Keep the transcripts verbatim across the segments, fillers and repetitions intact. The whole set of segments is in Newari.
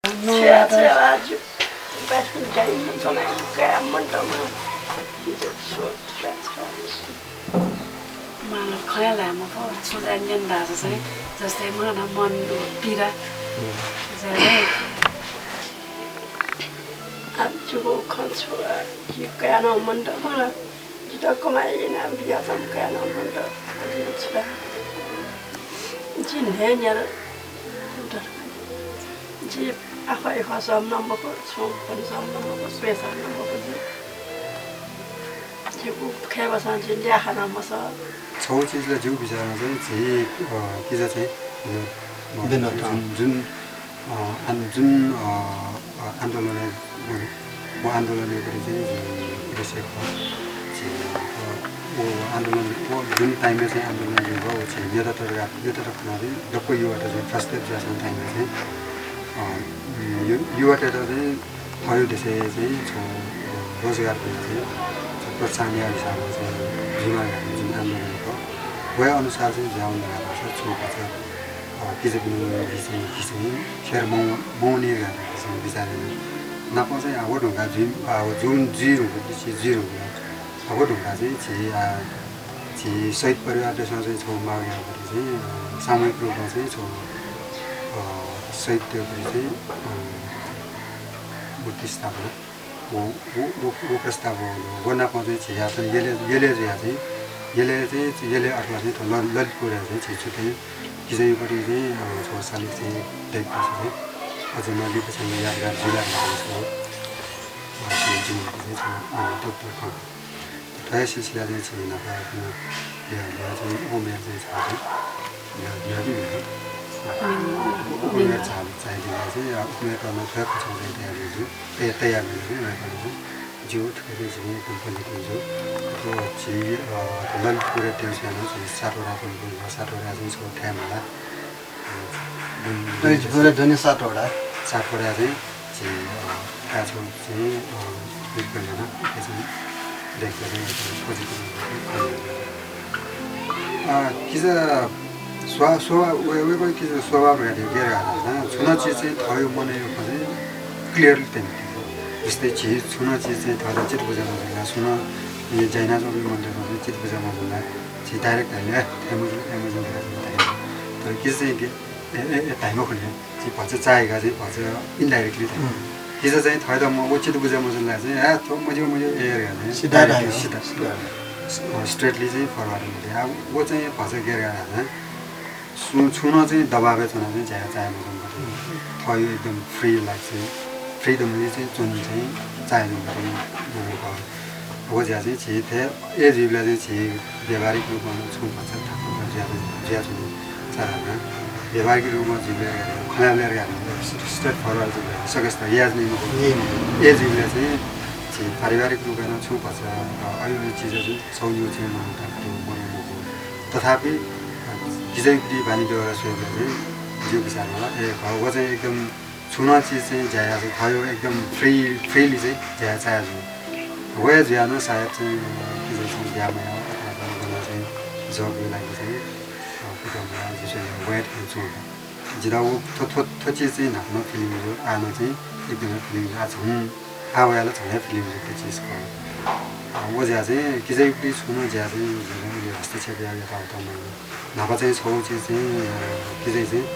छ्या, छ्या, आज बाथरुम जाइम, जमाइ, काय्, मन त मन। माला खया लाय् मफु, छु जाय् न्यन धाःसा चाहिँ, जस्तै मन, मन पीडा। जाय्। आज जुगु खँ छु, आ, जि काय् नं मन त मन। जितः कमाइ याना बियाच्वंम्ह काय् नं मन त, छु ला। जि न्हय् न्यादँ। जि आखः इखः सःम्ह नं मखु, छुं पनि सःम्ह नं मखु, स्वये सःम्ह नं मखु जि। जिगु खय्‌बासां जि ल्याखा नं मसः। छगू चिज ला जिगु बिचारं चाहिँ झी, अ, किजा चाहिँ, अ, विनोद, जुन, अँ। जुन, अ, आन-, जुन, अ, अ, आन्दोलनय्, व आन्दोलनय् पट्टि चाहिँ झी इलसे खः। झी, अ, व आन्दोलन, व जुन time-य् चाहिँ आन्दोलन जुल, व झी नेतातय्‌त, नेतातय्‌त खनाः चाहिँ दक्व युवात चाहिँ frustrate जुयाच्वंगु time-य् चाहिँ, अ, यु-, युवातय्‌त चाहिँ थःगु देशय् चाहिँ छगू, अ, रोजगार बियाः चाहिँ छगू प्रोत्साहन याःगु हिसाबं चाहिँ जुइमाः धकाः जुन आन्दोलन खः, वया अनुसार चाहिँ जुयावने धकाः धाःसा छुं भचा अ, किजापिनिगु हि चाहिँ, हि चाहिँ खेर मव-, मवनी धकाः धाःसा बिचाः याना। नापं चाहिँ आः व धुंकाः जुइ, आः व जुन जुइ धुंकूगु, जुइ धुंकूगु। आः व धुंकाः चाहिँ झी, आ, झी शहीद परिवारतय्‌सं चाहिँ छगू माग याःगु चाहिँ, अ, सामूहिक रूपमा चाहिँ छगू, अ, शहीदतय्‌गु चाहिँ, अ, मूर्ति स्थापना। व, व, व, व प्रस्ताव वःगु। व नापं चाहिँ झीसं यलय्, यलय् जुयाः चाहिँ, यलय् चाहिँ, यलय् अथवा चाहिँ थ्व ल-, ललितपुरय् चाहिँ झी छु चाहिँ किजापिनिगु चाहिँ, अ, छगू शालिग चाहिँ दइगु खःसा चाहिँ अझ नं लिपा चाहिँ यादगार जुइला धकाः चाहिँ, अ, चाहिँ जिमिगु चाहिँ छगू, अ, तत्पर खः। थ्व हे सिलसिलाय् चाहिँ झी नापं भिंगु, भिंगु चाहिँ उमेर चाहिँ झा चाहिँ, भिंगु, भिंगु चाहिँ भिंगु। उमेर झा चाहिँ भिंगु चाहिँ, अ, उमेर नं थ्व हे खँच्छि चाहिँ तयार जुइ, तय-, तयार जुइ, वय्‌कलं चाहिँ ज्यू, थुकिं चाहिँ झी एकदम positive जू। अथवा झी, अ, ललितपुरय् तयेगु स्वयाः नं झी सात वडा चाहिँ, सात वडा चाहिँ छगू थाय् माला। अ, ललितपुरय् दुने सात वडा। सात वडा चाहिँ झी, अ, थाय् छगू चाहिँ, अ, उय्‌कूगु याना, उकी चाहिँ दयेकेत चाहिँ एकदम positive जू। अ, किजा स्व-, स्वभाव, वय्-, वय्‌कःया किजा स्वभाव धकाः धाःसा, छुं नं चिज चाहिँ थःगु मनय् खँ चाहिँ clearly तये माःगु। जस्तै झी छुं नं चिज चाहिँ थःत चित्त बुझे मजूगु ला, सुं नं ज्या यानाच्वंपिं मनूतय्‌त चाहिँ चित्त बुझे मजूगु ला, झी direct धाइ ला, ए, थथे मजू, थथे मजू धकाः चाहिँ धाइ। तर किजा चाहिँ के, ए, ए, ए, धाइ मखु नि, झी भचा चाःहिकाः चाहिँ भचा indirectly धाइ। उम्। किजा चाहिँ थःत म व चित्त बुझे मजूगु ला चाहिँ, ए, थ्व मज्यू, मज्यू, ए, धकाः चाहिँ सिधा direct, धाइ। सिधा, सिधा। अ, straightly चाहिँ forward मते। आ, व चाहिँ भचा के धकाः धाःसा, सुं, छुं नं चाहिँ दबाबय् च्वनाः चाहिँ ज्या याये चाये मजूम्ह। थःगु एकदम free life चाहिँ, freedomly चाहिँ च्वने चाहिँ चाये जूम्ह मनू खः। व ज्या चाहिँ झी थथे जुइबलय् चाहिँ झी व्यावहारिक रूपमा नं छुं भचा थाकुगु जुया, जुयाच्वने चाःहिकाः। व्यावहारिक रूपमा जुइबलय् धकाः, खँ ल्हायेबलय् धकाः, straight forward जुइबलय् सकसितं याये नि मखु। याये नि मखु। जुइबलय् चाहिँ झी पारिवारिक रूपय् नं छुं भचा, अ, अय् चिज जुइ छगू निगू चाहिँ मनूत थथे मरु मखु। तथापि, अ, किजापिनिगु बानी व्यवहार स्वयेबलय् चाहिँ जिगु बिचारमा ला, ए, खः, व चाहिँ एकदम छुं नं चिज चाहिँ ज्या याःसा थःगु एकदम free, freely चाहिँ ज्या याये चाये जू। व हे जुयाः नं सायद चाहिँ, अ, किजा चाहिँ ज्या मयाः अथवा चाहिँ गनं चाहिँ job-या लागि चाहिँ, अ, कुतः मयाः, जिं स्वये वये थें च्वं। जितः व थ्व, थ्व, थ्व चिज चाहिँ न्हापा नं feeling जू, आः नं चाहिँ एकदमै feeling जू। आः झन आः वयाः ला झन हे feeling जुइगु चिज खः। अ, व ज्या चाहिँ किजापिनिगु छुं नं ज्या चाहिँ जिं उलि हस्तक्षेप याये यताउता मयाना। न्हापा चाहिँ छगू चिज चाहिँ, अ, किजा चाहिँ,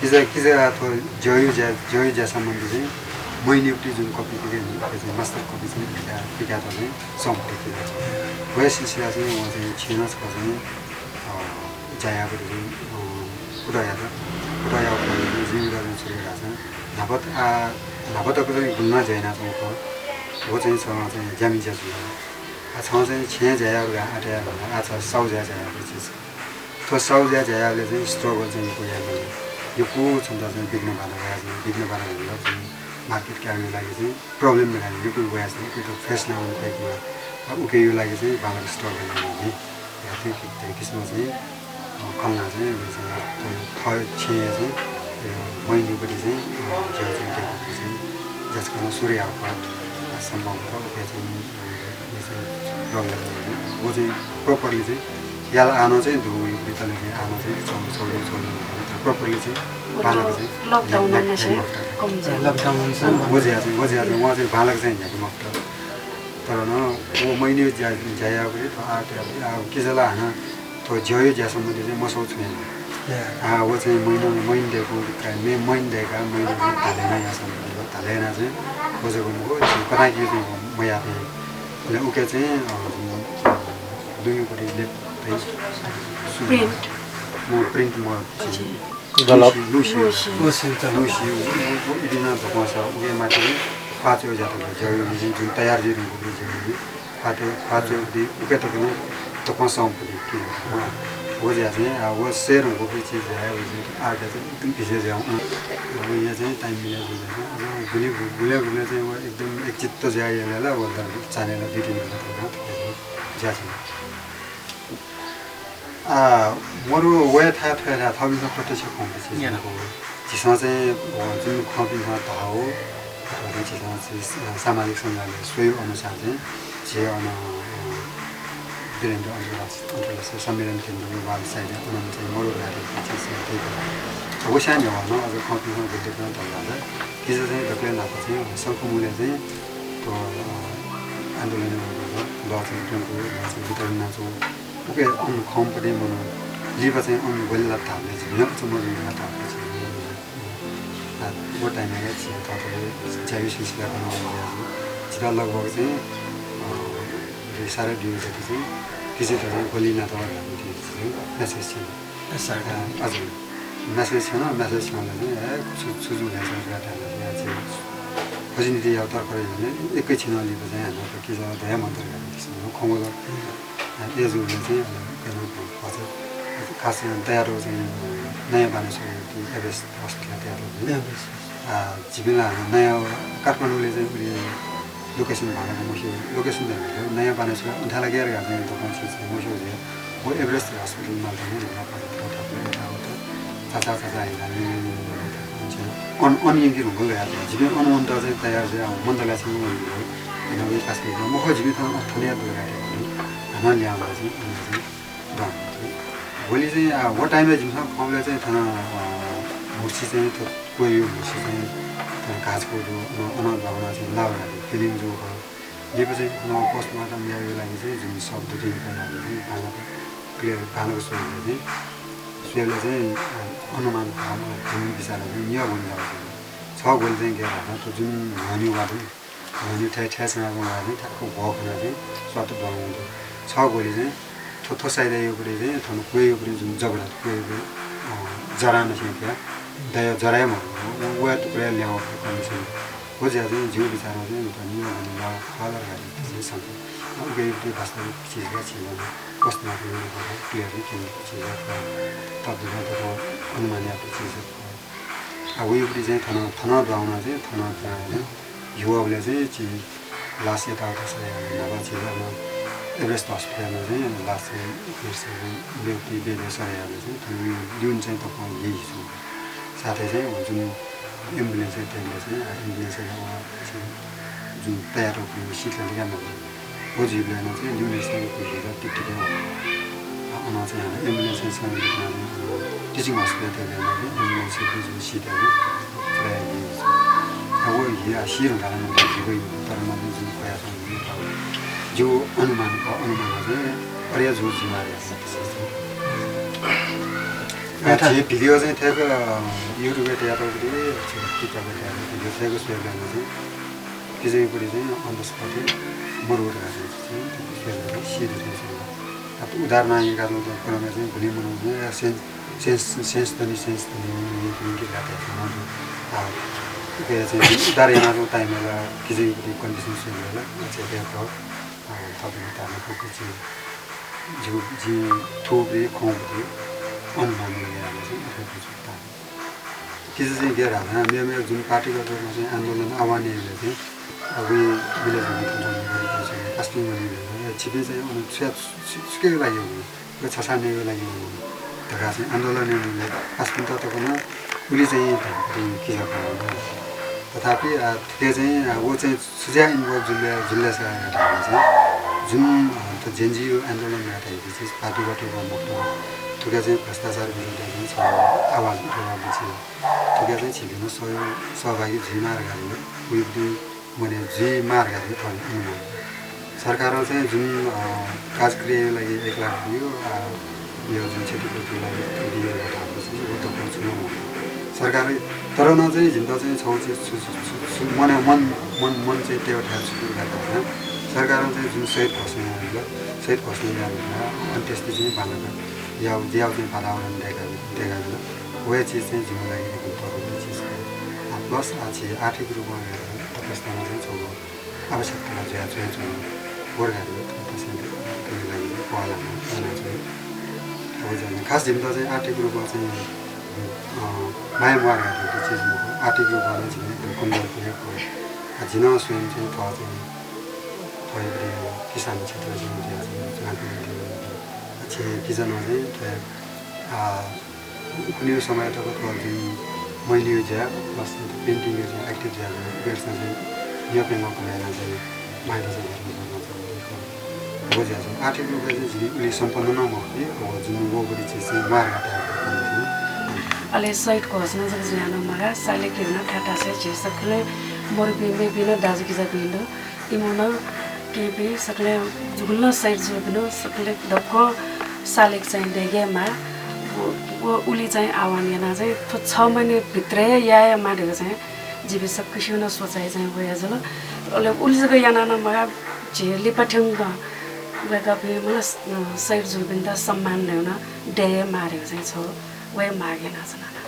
किजा, किजा थ्व ज्याया ज्या, ज्याया ज्या सम्बन्धी चाहिँ मय्‌निगु जुन copy पिके नि, उके चाहिँ master copy चाहिँ पिका, पिकात चाहिँ सःमते किजा चाहिँ। व हे सिलसिला चाहिँ वं चाहिँ छिं नं छकः चाहिँ, अ, ज्या याःगु चाहिँ, अ, कुतः यात, कुतः याःगु चाहिँ जिं उलि चाहिँ छु याये धाःसा न्हापा त-, आ, न्हापा तक चाहिँ गुलि नं ज्या यानाच्वंगु खः। व चाहिँ छं चाहिँ ज्यामि ज्या जुल। आ, छं चाहिँ छेँय् ज्या याःगु धकाः आँट याये धुन, आ, छ साहु ज्या ज्या याःगु चिज। थ्व साहु ज्या ज्या याःबलय् चाहिँ struggle चाहिँ यक्व याये माल। यक्व छन्त चाहिँ विघ्न बाधा वया चाहिँ, विघ्न बाधा वया चाहिँ market कायेगु लागि चाहिँ problem वया चाहिँ यक्व वया चाहिँ यक्व face याना वने फयेमा। आ, उकेया लागि चाहिँ बांलाक struggle याये माल। या थ्व कि-, थ्व किसिमं चाहिँ, अ, खँ ल्हानाः चाहिँ, उलि चाहिँ, अ, थः छेँय् चाहिँ, अ, मय्‌निगु पट्टि चाहिँ, अ, ज्या चाहिँ, ज्या चाहिँ, ज्या चाहिँ सुरु याःगु खः। अ, सम्भवतः उके चाहिँ, अ, उलि चाहिँ problem, व चाहिँ properly चाहिँ, या ला आः नं चाहिँ दु, यो बितले चाहिँ आः नं चाहिँ चौ-, चौ-, चौ-, properly चाहिँ, बांलाक चाहिँ, lockdown नं न्ह्याके मफुत। लकडाउन हुन्छ। व ज्या चाहिँ, व ज्या चाहिँ, उहाँ चाहिँ बांलाक चाहिँ न्ह्याके मफुत। तर नं व मैन्यु ज्या, ज्या याःगुलिं थ्व आर्ट याःगुलिं, आ, के जुल हानं थ्व ज्याया ज्या सम्बन्धी चाहिँ मसः छुं हे। या। आ, व चाहिँ मैन, मैन दय्‌कू, का-, मे-, मैन दय्‌का, मैन दय्‌का धाले याना सम्बन्धी, धाले याना चाहिँ व जक मखु, झी कथंया चाहिँ मयाः थें। अले उके चाहिँ, अ, लुँयुपट्टि लेप चाहिँ सु-, Print। म, print म, जी। गलत। Lucy, Lucy. लुसी। लुसी, उ, उ, उ, इपिं नं दक्वं सः, उके माथि ख्वाः च्वय् ज्या तक ज्या याःगुलिं जुन तयार जुइ धुंकूगु ज्या याःगुलिं ख्वाः च्वय्, ख्वाः च्वय्‌गुलिं उके तक नं दक्वं सः पति कि व ज्या चाहिँ, आ, व सः धुंकूगु चिज ज्या याःगुलिं आर्ट चाहिँ एकदम भिसे ज्या। अ, व या चाहिँ time मिले जुल। अ, गुलि, गुले, गुले चाहिँ व एकदम एकचित्त ज्या याले ला, व दर चाने ला दुई तीन घण्टा तक ज्या चाहिँ। आ, मरु वये थाय् थ्वये थाय् थःपिन्सं प्रत्यक्ष खंगु चिज न्यना। मखु। झीसं चाहिँ, अ, जुन खंपिन्सं धाःगु, अथवा झीसं चाहिँ, अ, सामाजिक सञ्जालय् स्वयेगु अनुसार चाहिँ झी अन, अ, वीरेन्द्र अन्तर्राष्ट्रिय, अन्तर्राष्ट्रिय सम्मेलन केन्द्र वाल साइड अन चाहिँ मरु राते चिज चाहिँ दय्‌कल। अवश्य न्ह्यः नं अझ खंपिन्सं गुलि दक्वं धाल धाःसा, किजा चाहिँ दकलय् न्हापा चाहिँ शंखुमूलय् चाहिँ थ्व, अ, आन्दोलनय् वःगु लः चाहिँ प्यंकू, लः चाहिँ वितरण यानाच्वंगु। उके अन खंपिं मनू लिपा चाहिँ अन ग्वलि लात धाःबलय् झी न्ह्यः चाहिँ मजू लात धाःबलय् झी, अ, व time-य् झी थःथःगु ज्याया सिलसिला कना वंगु जुयाः झीत लगभग चाहिँ, अ, साढे दुई बजे चाहिँ किजात चाहिँ ग्वलि यानातःगु धाःगु चाहिँ message चाहिँ। अ, हजुर। Message छ्यन, message छ्यंबलय् चाहिँ, ए, छु, छु जुल धाःसा चाहिँ, खोजी नीति यायेगु तर्खर जुल। एकैछिन लिपा चाहिँ हानं किजा दया मन्तर गाडी किसिमं खंगु दु। अ, अय् जूबलय् चाहिँ, अ, खास तयार चाहिँ, अ, नयाँ बानेश्वरय् Everest Hospital तयार। Everest। अ, झीपिं ला नयाँ काठमाडौंलय् चाहिँ उलि location भाःगु मस्यू, location धइगु नयाँ बानेश्वर अन थाय् लागे धकाः चाहिँ दक्वं चिज चाहिँ मस्यू जुइ। व Everest Hospital माल चाहिँ न्हापा थःथःगु यताउता चाचा चाचा हिला नि अन, अन यंके धुंकल धकाः चाहिँ झीपिं अन वनेत चाहिँ तयार जुयाः मन्त लाय् छंगु वंगु। अन व खास तयार मखु, झीपिं थन, थन यात धकाः चाहिँ हानं ल्याहां वल चाहिँ अन चाहिँ दन। ग्वलि चाहिँ, अ, व time-य् जिमिसं खंबलय् चाहिँ थन, अ, म्हसी चाहिँ थ्व क्वय्‌या म्हसी चाहिँ थन घाँस क्वय् दु, अन, अन दुहां वनाः चाहिँ लाः धकाः feeling जूगु खः। लिपा चाहिँ अन postmortem यायेगु लागि चाहिँ जुन शव दुथ्याइगु खः याःबलय् चाहिँ बांलाक clear, बांलाक स्वयेबलय् चाहिँ, स्वयेबलय् चाहिँ, अ, अनुमान, अ, जुन बिचाः चाहिँ निगः ग्वलि लाः। छगू ग्वलि चाहिँ गय् धाःसा थ्व जुन न्हय्‌न्हय् वा दु नि, न्हय्‌न्हय् थ्यंथें च्वनाच्वंगु वा चाहिँ ठ्याक्क भ्वय् खनाः चाहिँ स्वात दुहां वंगु दु। छगू ग्वलि चाहिँ थ्व, थ्व side-य् याःगुलिं चाहिँ थन क्वय्‌या ग्वलि जुन जबडा, क्वय्‌या ग्वलि, अ, जरांनिसें थ्यंगु, दया जरां हे मखु, व, व, वया टुक्रा ल्याहां वःगु condition। व जुयाः चाहिँ जिगु बिचारं चाहिँ थन निगः ग्वलि लाः खः ला धकाः चाहिँ शंका। अ, उकिया वास्तविक चिज ला छिं postmortem यानाः clear यानाः क्यनेगु चिज खः। तब जुयाः दक्वं अनुमान यायेगु चिज खः। आ, वयागुलिं चाहिँ थन, थन दुहां वनाः चाहिँ, थन दुहां वनाः चाहिँ, हि वःबलय् चाहिँ झी लास यताउता सरे याःबलय् न्हापा झी अन Everest Hospital-य् चाहिँ लास चाहिँ Everest-य् चाहिँ bed-य् सरे याःबलय् चाहिँ थन ल्यूने चाहिँ दक्वं हि हि जूगु। साथै चाहिँ जुन ambulance-य् तयेबलय् चाहिँ, आ, ambulance-य् ला व चाहिँ जुन तयार याःगु seat ला लिकां मदु। व जुइबलय् नं चाहिँ ल्यूने चाहिँ कुइकुइचा टिकटिक हे वल। अ, अन चाहिँ हानं ambulance चाहिँ सन लिपा चाहिँ अन teaching hospital तयेबलय् नं ambulance चाहिँ जुन seat हे वल। अ, व हि, आ, सी धुंकाः नं हि वइ, तर नं जुन ख्वया च्वंगु जिगु अनुमान खः, अनुमान चाहिँ अरे जू जिमारे। अ, झी video चाहिँ थ्यंक, अ, YouTube-य् तयातःगु दु, झी TikTok-य् तयातःगु video थ्यंक स्वयेबलय् नं चाहिँ किजायागुपट्टि चाहिँ on the spot-य् मरु धकाः चाहिँ, चाहिँ, सी धकाः चाहिँ। अब उदाहरण यानाः चाहिँ क्रमय् चाहिँ गुलिं मनू चाहिँ या सेन्स, सेन्स, सेन्स तनी, सेन्स तनी, नि, नि, नि, नि, नि, आ, उके चाहिँ उद्धार यानाच्वंगु time-य् ला किजायागुपट्टि condition स्वयेबलय् ला, चाहिँ, आ, थःपिं ताःहाकःपिं चाहिँ, जिगु, जिं थुगुपट्टि खंगुपट्टि अनुमान यानाः चाहिँ उके बुझे ताः। किजा चाहिँ गय् धाःसा, मेमेगु जुन पार्टीगत रूपमा चाहिँ आन्दोलन आह्वान याइबलय् चाहिँ, अ, वइ village committee चाहिँ कास्टिङ वनीबलय्, छिपिं चाहिँ अन छु, छु, छुकिया लागि वनी, व छसाः नयेगु लागि वनी धकाः चाहिँ आन्दोलन याइबलय् कास्टिङत तक नं उलि चाहिँ किजा खः। तथापि, अ, थुके चाहिँ, अ, व चाहिँ सुज्या involve जुल, जुल धाःसा चाहिँ जुन, अ, त जेनजी आन्दोलन धयागु चिज पार्टीगत रूपं मखुत। थुके चाहिँ भ्रष्टाचार विरुद्ध चाहिँ छ आवाज उठेगु चिज। थुके चाहिँ झीपिं सहयोग, सहभागी जुइमाः धकाः चाहिँ उइपिं मने जुइमाः धकाः चाहिँ थन इमान। सरकारं चाहिँ जुन, अ, काजक्रियाया लागि एक लाख दियो, अ, यो जुन क्षतिपूर्ति लागि दियो धकाः चाहिँ व त छु नं सरकार, तर नं चाहिँ जिमित चाहिँ छगू चिज छु, छु, छु, छु, मने मन, मन, मन चाहिँ त्यः थाय् छु छु धकाः चाहिँ सरकारं चाहिँ जुन शहीद घोषणा यानादिल, शहीद घोषणा यानादिल, अन्त्येष्टि चाहिँ बांलाक याउ, याउ चाहिँ वातावरण देखादिल, देखादिल। वया चिज चाहिँ जिमिगु लागि एकदम तःधंगु चिज खः। आ, plus आ, झी आर्थिक रूपं अवस्थामा चाहिँ छगू आवश्यकता जुया जुया चाहिँ वर्गहरू तसें लागि पहला याना चाहिँ। अब चाहिँ खास जिमित चाहिँ आर्थिक रूपं चाहिँ, अ, माया मवाः धयागु चिज मखु। आर्थिक रूपं चाहिँ एकदम कमजोर पुगु खः। आ, जिं स्वयं चाहिँ थः चाहिँ थः किसान क्षेत्र चाहिँ, आ, चाहिँ किसान चाहिँ, आ, उखुन्हु समय तक थः चाहिँ मैंनिगु ज्या, plus painting-य् चाहिँ active ज्या जुल। उबलय् चाहिँ न्यंपिं कमाय् यानाः चाहिँ माया चाहिँ व ज्या चाहिँ आर्थिक रूपं चाहिँ जिं उलि सम्पन्न नं मखु कि, अब जुन वःगु चिज चाहिँ मवाः धकाः चाहिँ। अले शहीद घोषणा जक जुयाः नं मगाः, सालेक नं थाय् थासय् झी सकलें मरुपिं मेपिं नं दाजुकिजापिं दु। इमिगु नं केहेँपिं सकलें गुलि नं शहीद जूपिं सकलें दक्वं सालेक चाहिँ दयेकेमाः। व, व उलि चाहिँ आह्वान यानाः चाहिँ थ्व छ महिना भित्रय् यायेमाः धकाः चाहिँ जिपिं सकसिगु नं सोचाइ चाहिँ वया जुल। अले उलि जक यानाः नं मगाः, झी लिपा थ्यंक वय्कःपिं मतलब शहीद जूपिन्त सम्मान नं दयेमाः धकाः चाहिँ छगू व हे माग यानाच्वना।